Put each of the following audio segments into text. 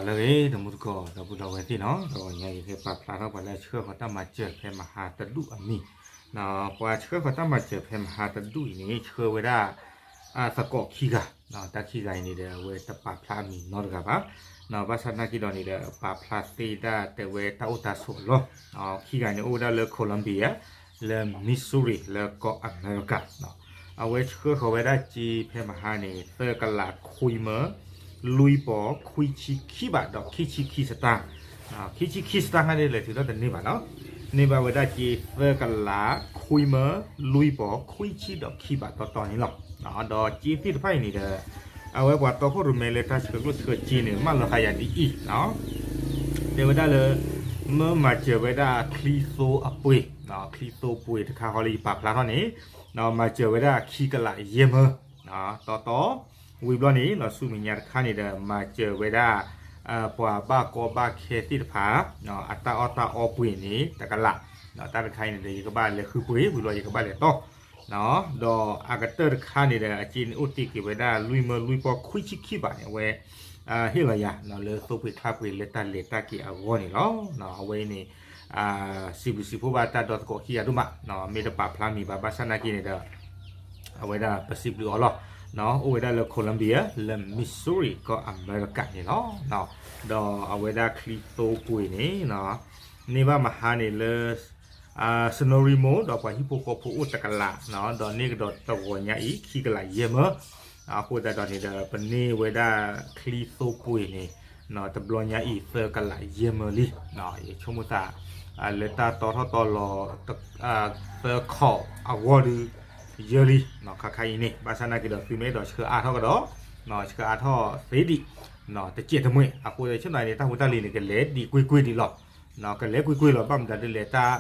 လၢအဂ့ၤ တမူတကိး ဒီပုၢ်ဒီဝဲၢ်သ့ၣ်နီၤ, တဂီၤညါအံၤ ယကပာ်ဖျါထီၣ်ပှၤလၢအဆှၢဃီၤတၢ်မၤစၢၤဖဲမဟါတဒူၣ်အမံၤ, ပှၤဆှၢဃီၤတၢ်မၤစၢၤဖဲမဟါတဒူၣ်အံၤန့ၣ် ဆှၢဝဲဒၣ် သကိးခံဂၤ, တၢ်ခံဂၤအံၤန့ၣ်ဒီး အဝဲတပာ်ဖျါအမံၤနီတဂၤဘၣ်, ဘၣ်ဆၣ်သနာ်က့ဒီးန့ၣ်ဒီး ပာ်ဖျါသ့ဒၣ်တဲဝဲတၢ်အိၣ်တၢ်ဆိးအလီၢ်, ခံဂၤန့ၣ် အိၣ်ဝဲဒၣ်လၢ Columbia လၢ Missouri လၢကီၢ်အမဲရကၤ, အဝဲဆှၢဃီၤဝဲဒၣ်စ့ဖဲမဟါန့ၣ် သၢကလးခွံမၢ လွံၢ်ပီၤခွံဆံခံဘးဒီးခံဆံခံစတၢ်, ခံဆံခံစတၢ်ခါန့ၣ် လဲၤထုးထီၣ်တန့ၢ်ဘၣ်နီၤ, န့ၢ်ဘၣ်ဝဲဒၣ်စ့သၢကလးခွံမၢ လွံၢ်ပီၤခွံဆံဒီးခံဘးတီတီန့ၣ်လီၤ. ဒီးစ့သ့ၣ်တဖၣ်အံၤန့ၣ်ဒီး အဝဲပှၤတီခိၣ်ရိၣ်မဲလၢတၢ်ဆှၢကျိၣ်ဆှၢစ့န့ၣ် မၢလီၤဃာ်ယၤဒ်အံၤ, တဲဝဲဒၣ်လၢ မၢမၤစၢၤဝဲဒၣ်ချံသိအပှ့ၤ, ချံသိပှ့ၤတခါဃီလၢယပာ်ဖျါထီၣ်န့ၣ်, မၤစၢၤဝဲဒၣ်ခံကလးယဲၢ်မၢ တီတီ, ဝံၤဘျီန့ၣ် လီၤဆူမဲာ်ညါတခါန့ၣ်ဒီး မၤစၢၤဝဲဒၣ် ပှၤဘၣ်ကီဘၣ်ခဲသ့ၣ်တဖၣ် အတၢ်အီၣ်တၢ်အီပှ့ၤန့ၣ် တကလး, တၢ်တခါအံၤန့ၣ်ဒီး ယကဘၣ်လဲၤဃုပှ့ၤ ဝံၤဘျီယကဘၣ်လဲၤတီၢ်, ဒီးအကတၢၢ်တခါန့ၣ်ဒီး အစ့န့ၣ်အိၣ်တ့ၢ်က့ၤဝဲဒၣ် လွံၢ်မၢလွံၢ်ပီၤခွံဆံခံဘးန့ၣ် အဝဲ ဟ့ၣ်လီၤယၤ လၢသိပှ့ၤချါပှ့ၤလၢတၢ်လဲၤတၢ်က့ၤအဂီၢ်န့ၣ်လီၤ. အဝဲအံၤန့ၣ် စံးဘျုးစံးဖှိၣ်ဘၣ်တၢ်ဒီသကိးခံဂၤဒိၣ်မး, မ့ၢ်တပာ်ဖျါမံၤဘၣ် ဘၣ်ဆၣ်သနာ်က့န့ၣ်ဒီး အဝဲဒၣ်ပစံးဘျုးအီၤလီၤ, အိၣ်ဝဲဒၣ်လၢ Columbia လၢ Missouri ကီၢ်အမဲရကၤန့ၣ်လီၤ. ဒီးအဝဲဒၣ်ချံသိပှ့ၤန့ၣ် န့ၢ်ဘၣ်မဟါန့ၣ်လၢ Snowy Mountain ဒီးပှၤဟံၣ်ဖိဃီဖိအိၣ်တကလး, ဒီးန့ၢ်ကဒီးတဂီၤညါအံၤ ခံကလးယဲၢ်မၢ, အဃိသတးဒီးန့ၣ်ဒီး ပန့ၢ်ဝဲဒၣ်ချံသိပှ့ၤန့ၣ် တဘျီညါအံၤ သၢကလးယဲၢ်မၢလံ, ယဆိကမိၣ်သး လၢတၢ်တီထီၣ်တီလီၤ သၢခီးအဂီၢ်ဒုး ယၢလံ, ခါခါအံၤန့ၣ် ဘၣ်ဆၣ်သနာ်က့ဒီး သုမ့ၢ်အဲၣ်ဒိးဆှၢအါထီၣ်ကဒီး ဆှၢအါထီၣ်သ့ဒံး တစဲးတမှဲာ်, အဃိဆ့ၣ်နီၤန့ၣ် တၢ်ဖိတၢ်လံၤန့ၣ် ကလဲၤဒံးကွ့ၢ်ကွ့ၢ်ဒံးလီၤ, ကလဲၤကွ့ၢ်ကွ့ၢ်လီၤ, ဘၣ်မတၤဒ်လဲၣ် တၢ်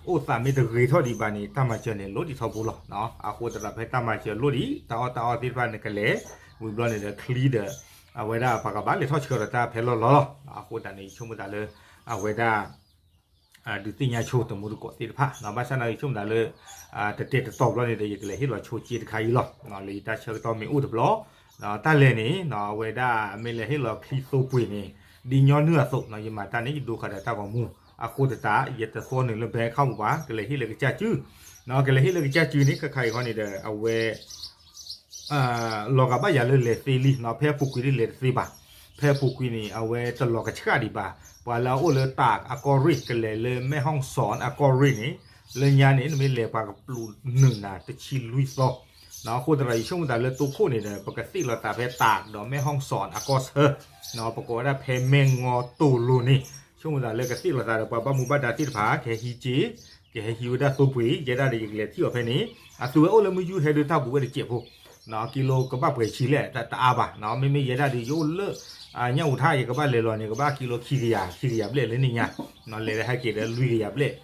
အိၣ်သးမ့ၢ်တဂ့ၤထီၣ်ဒံးဘၣ်န့ၣ် တၢ်မၤစၢၤန့ၣ် လိၣ်ဒံးထီဘိလီၤ, အဃိသတးဒီး ဖဲတၢ်မၤစၢၤလိၣ်ဒံး တၢ်အီၣ်တၢ်အီသ့ၣ်တဖၣ်န့ၣ် ကလဲၤ, ဝံၤဘျီန့ၣ်ဒီး ချံဒီး အဝဲဒၣ်ပှၤကဘၣ်လဲၤထီၣ်ဆှၢဒီးတၢ်ဖဲလီၢ်လီၤလီၤ, အဃိသတးန့ၣ် ယဆိကမိၣ်သးလၢ အဝဲဒၣ် ဒုးသ့ၣ်ညါဆိတမူတကိးသ့ၣ်တဖၣ်, ဘၣ်ဆၣ်သနာ်က့ ယဆိကမိၣ်သးလၢ တတဲာ်တတီၤဘျီန့ၣ်ဒီး ယကလဲၤဟ့ၣ်လီၤဆိစ့တခါအံၤလီၤ, လၢယတၢ်ဆၢကတီၢ်မ့ၢ်အိၣ်တဘျီ, တၢ်လဲၤန့ၣ် အဝဲဒၣ်မ့ၢ်လဲၤဟ့ၣ်လီၤချံသိပှ့ၤန့ၣ် ဒ်ညီနုၢ်အသိး ယမၤတၢ်န့ၣ် ယဒိဃာ်ဒီးတၢ်ဂီၤမူ, အဃိသတး ယတသွီနုာ်လၢ bank account ဘၣ်, ကလဲၤဟ့ၣ်လၢကစၢ်စု, ကလဲၤဟ့ၣ်လၢကစၢ်စုန့ၣ် ခဲခါအံၤဃီန့ၣ်ဒီး အဝဲ လီၤဂာ်ဘၣ်ယၤလၢလဲၤသ့လံ, ဖဲအပူၤကွံာ်ဒ်လဲၤတသ့ဘၣ်, ဖဲအပူၤကွံာ်န့ၣ် အဝဲတလီၤကဆှၣ်ဒံးဘၣ်, ပှၤလၢအအိၣ်လၢတၢးအကီၢ်ရ့ၣ် ကလဲၤလၢမဲၣ်ဟီၣ်စီၣ်အကီၢ်ရ့ၣ်န့ၣ်, လၢညါန့ၣ် နမ့ၢ်လဲၤပှၤကပျုာ်နုာ်နၤတဆံလွံၢ်သီ, အဃိသတးဒီး ယဆိကမိၣ်သးလၢတိခိၣ်န့ၣ်ဒီး ပကသ့ၣ်လီၤသးဖဲတၢးဒီးမဲၣ်ဟီၣ်စီၣ်အကီၢ်ဆၢ, ပကိးဝဲဒၣ်ဖဲမဲၣ်ငီတိၢ်လိၤန့ၣ်, ဆိကမိၣ်သးလၢကသ့ၣ်လီၤသးဒီးပှၤဘၣ်မူဘၣ်ဒါသ့ၣ်တဖၣ် ကဟဲဟံးစ့ ကဟဲဟံးဝဲဒၣ်သိပှ့ၤ ယဲဒၣ်ဒီးယကလဲၤထံၣ်အီၤဖဲန့ၣ်, အသုဝဲအိၣ်လၢမုၢ်ယူၢ်ဟဲဒုးတၢ်ဘူးဝဲတစဲးဖိ, ကံလိကဘၣ်ပှဲၤဆံလဲၣ် တအါဘၣ်, မ့မ့ၢ်ယဲဒၣ်ဒီးယအိၣ်လၢ ညၣ်အူထါ ယကဘၣ်လဲၤလီၤန့ၣ် ကဘၣ်ကံလိခံကယၤ ခံကယၤဘျဲၣ်လၢန့ၣ်ညါ, လဲၤလၢဟဲက့ၤဒီးလွံၢ်ကယၤဘျဲၣ်,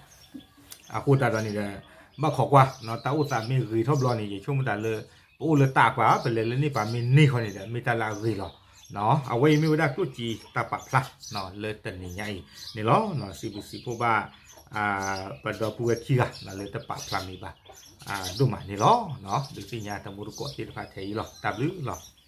အဃိသတးဒီးန့ၣ်ဒီး ဘၣ်ခိးကွၢ် တၢ်အိၣ်သးမ့ၢ်ဂ့ၤထီၣ်ဘျီန့ၣ် ယဆိကမိၣ်သးလၢ ပအိၣ်လၢတၢးပှၤ ပလဲၤလၢန့ၣ်ပှၤမ့ၢ်န့ၢ်ဃီန့ၣ်ဒီး မ့ၢ်တၢ်လၢအဂ့ၤလီၤ. အဝဲအံၤမ့ၢ်ဝဲဒၣ်ကျိၣ်စ့တၢ်ပာ်ဖျါ လၢတနံၤညါအံၤန့ၣ်လီၤ. စံးဘျုးစံးဖှိၣ်ဘၣ် ပဒီပုၢ်ဝဲၢ်ခံဂၤ လၢတပာ်ဖျါမံၤဘၣ် ဒိၣ်မးန့ၣ်လီၤ. ဒုးသ့ၣ်ညါတမူတကိးသ့ၣ်တဖၣ်ထဲအံၤလီၤ. တၢ်ဘျုးလီၤ.